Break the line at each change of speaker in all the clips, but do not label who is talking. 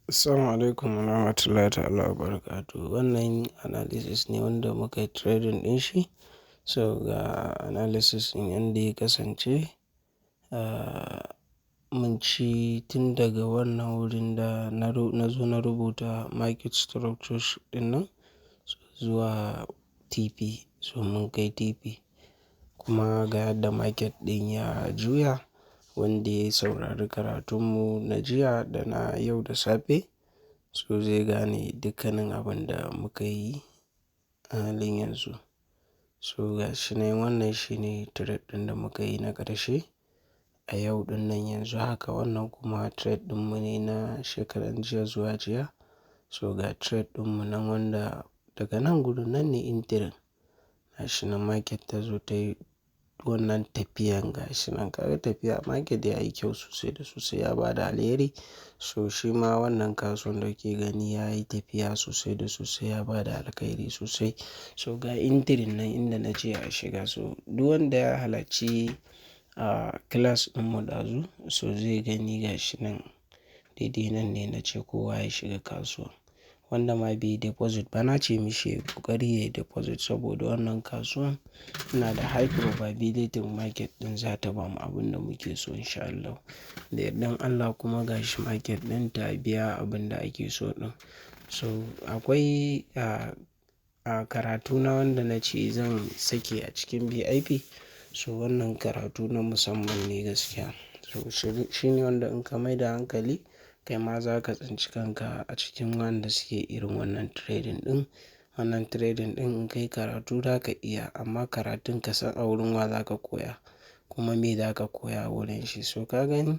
Assalamu alaikum warahmatullahi ta'ala wabarakatuh. Wannan analysis ne wanda muka yi trading ɗin shi. So ga analysis ɗin yanda ya kasance. Mun ci tun daga wannan wurin da na zo na rubuta market structures ɗin nan zuwa TP. So mun kai TP. Kuma ga yadda market ɗin ya juya, wanda ya saurari karatunmu na jiya da na yau da safe, so zai gane dukkanin abin da muka yi a halin yanzu. So ga shi nan, wannan shine trade ɗin da muka yi na ƙarshe a yau ɗin nan yanzu haka. Wannan kuma trade ɗinmu ne na shekaran jiya zuwa jiya. So ga trade ɗinmu nan wanda daga nan gurin nan ne entry. Ga shi nan market ta zo ta yi wannan tafiyan, ga shi nan kaga tafiya, market ya yi kyau sosai da sosai, ya ba da alheri. So shi ma wannan kasuwan da kuke gani ya yi tafiya sosai da sosai, ya ba da alkhairi sosai. So ga entry nan inda na ce a shiga. So duk wanda ya halarci a class ɗinmu ɗazu, so zai gani ga shi nan, daidai nan ne na ce kowa ya shiga kasuwa. Wanda ma bai yi deposit ba, na ce mishi yayi ƙoƙari yayi deposit saboda wannan kasuwan yana da high probability market ɗin za ta bamu abin da muke so in sha Allah. Da yardan Allah kuma ga shi market ɗin ta biya abin da ake so ɗin. So akwai a karatu na wanda na ce zan sake a cikin VIP. So wannan karatu na musamman ne gaskiya. So shi ne wanda in ka mai da hankali, kai ma za ka tsinci kanka a cikin wanda suke irin wannan trading ɗin. Wannan trading ɗin in kai karatu za ka iya, amma karatun ka san a wurin wa za ka koya kuma me za ka koya wurin shi. So ka gani,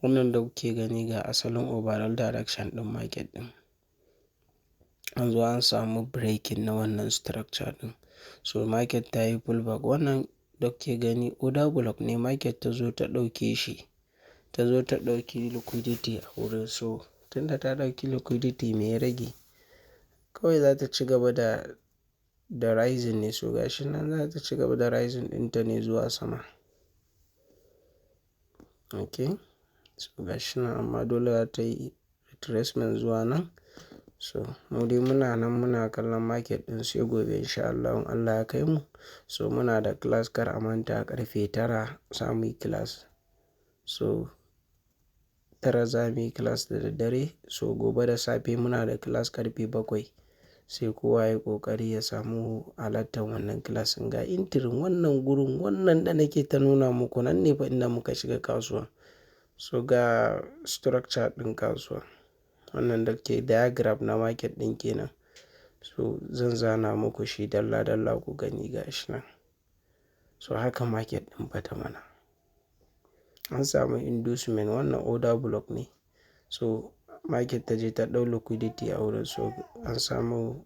wannan da kuke gani, ga asalin overall direction ɗin market ɗin. An zo an samu breaking na wannan structure ɗin. So market ta yi pullback. Wannan da kuke gani order block ne, market ta zo ta ɗauke shi. Ta zo ta ɗauki liquidity a wurin. So tunda ta ɗauki liquidity, me ya rage? Kawai za ta ci gaba da rising ne. So ga shi nan za ta ci gaba da rising ɗinta ne zuwa sama. Okay. So ga shi nan, amma dole za ta yi retracement zuwa nan. So mu dai muna nan muna kallon market ɗin sai gobe in sha Allah in Allah ya kaimu. So muna da class, kar a manta, ƙarfe 9 za muyi class. So 9 za muyi class da daddare. So gobe da safe muna da class ƙarfe 7. Sai kowa yayi ƙoƙari ya samu halartar wannan class ɗin. Ga entry wannan gurin, wannan da nake ta nuna muku, nan ne fa inda muka shiga kasuwa. So ga structure ɗin kasuwa. Wannan da ke diagram na market ɗin kenan. So zan zana muku shi dalla dalla ku gani, ga shi nan. So haka market ɗin fa ta mana. An samu inducement, wannan order block ne. So market ta je ta ɗau liquidity a wurin. So an samu,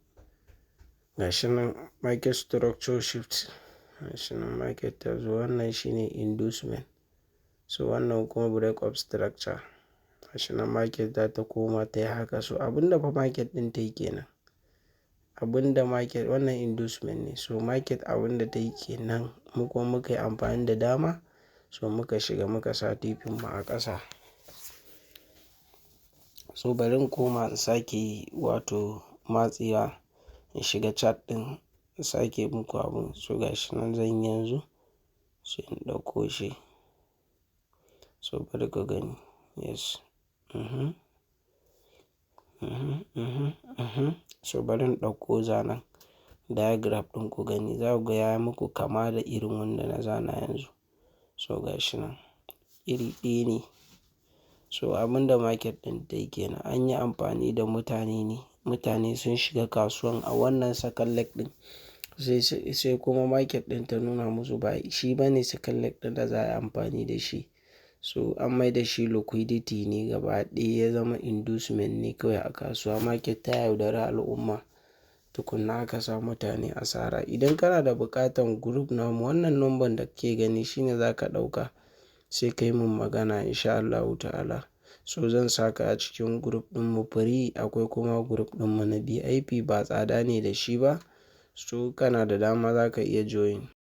ga shi nan, market structure shift. Ga shi nan market ta zo, wannan shine inducement. So wannan kuma break of structure. Ga shi nan market za ta koma ta yi haka. So abin da fa market ɗin ta yi kenan. Abin da market, wannan inducement ne. So market abin da ta yi kenan, mu kuma muka yi amfani da dama. So muka shiga, muka sa TP mu a ƙasa. So bari in koma in sake, wato matsewa, in shiga chart ɗin in sake muku abun. So ga shi nan zan yi yanzu sai in ɗauko shi. So bari ku gani. Yes. Mhm. Mhm, mhm, mhm. So bari in ɗauko zanen diagram ɗin ku gani. Za ku ga ya muku kama da irin wanda na zana yanzu. So ga shi nan iri ɗaya ne. So abin da market ɗin ta yi kenan, an yi amfani da mutane ne. Mutane sun shiga kasuwan a wannan second leg ɗin. Sai kuma market ɗin ta nuna musu ba shi bane second leg ɗin da za a yi amfani da shi. So an mai da shi liquidity ne gaba ɗaya, ya zama inducement ne kawai a kasuwa. Market ta yaudari al'umma tukuna, aka sa mutane asara. Idan kana da buƙatan group namu, wannan number da kake gani shine za ka ɗauka sai ka yi mun magana in sha Allahu ta'ala. So zan saka a cikin group ɗinmu free. Akwai kuma group ɗinmu na VIP, ba tsada ne da shi ba. So kana da dama za ka iya join.